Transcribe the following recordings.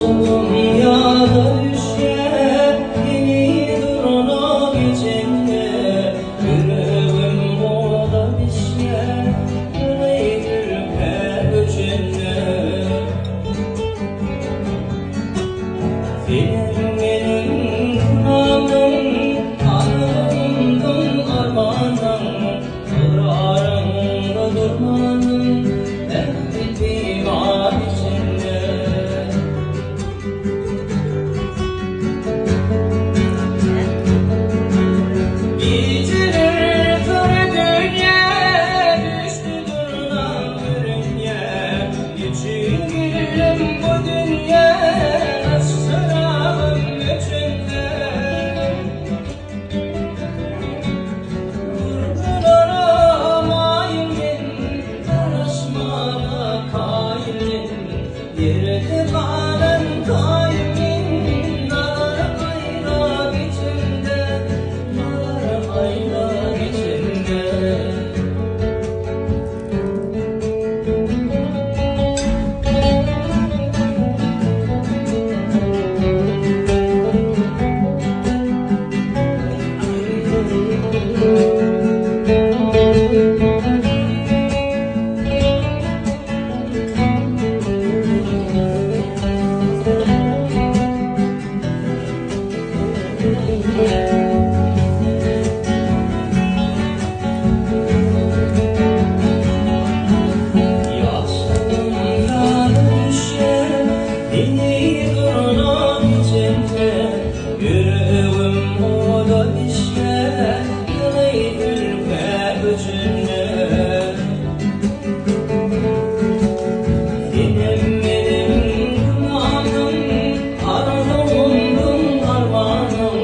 Ýada düşýär heniz durna geçende, Ýüregim oda bişýär gyzy ülkä göçende. Senem meniň günamyň, arzuwymdyň, armanyň, Ygraryňda durmanyň, ähdi-peýman içinde. Gijeler sary dünýä, düşdi durnam görünýä, Neçün geldim bu dünýä, aç çyragym öçende. Urgulara maýyl men, garaşmana kaýyl men, Ýerde galan taýym men, nazar aýla geçende, Nazar aýla geçende. Ýaşlygymdan düşen meni durna geçende, Ýüregim oda bişýär ýyly ülkä göçende. Senem meniň gümanym, arzuwymdyň, armanym,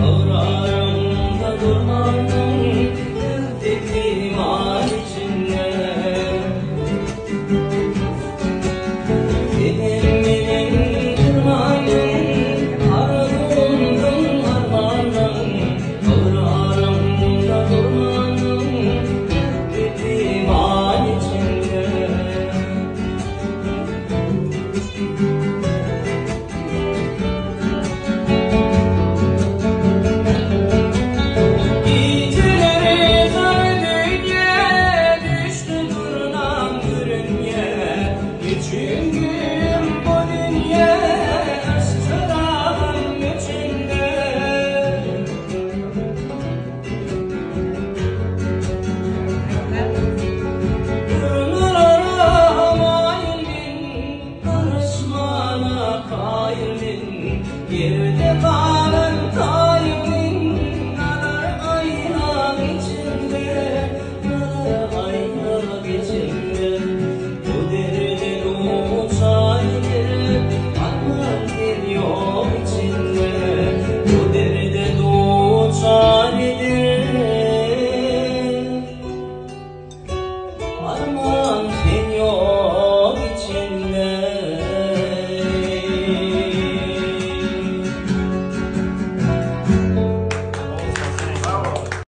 Ygrarymda durmanym, ähdi-peýman içinde. Senem meniň gümanym, arzuwymdyň, armanym, Ygrarymda durmanym, ähdi-peýman içinde. Gijeleri zar dünýä, düşdi durnam görünýä, Neçün geldim bu dünýä, aç çyragym öçende. Durnalara maýyl men, garaşmana kaýyl men, Ýerde galan.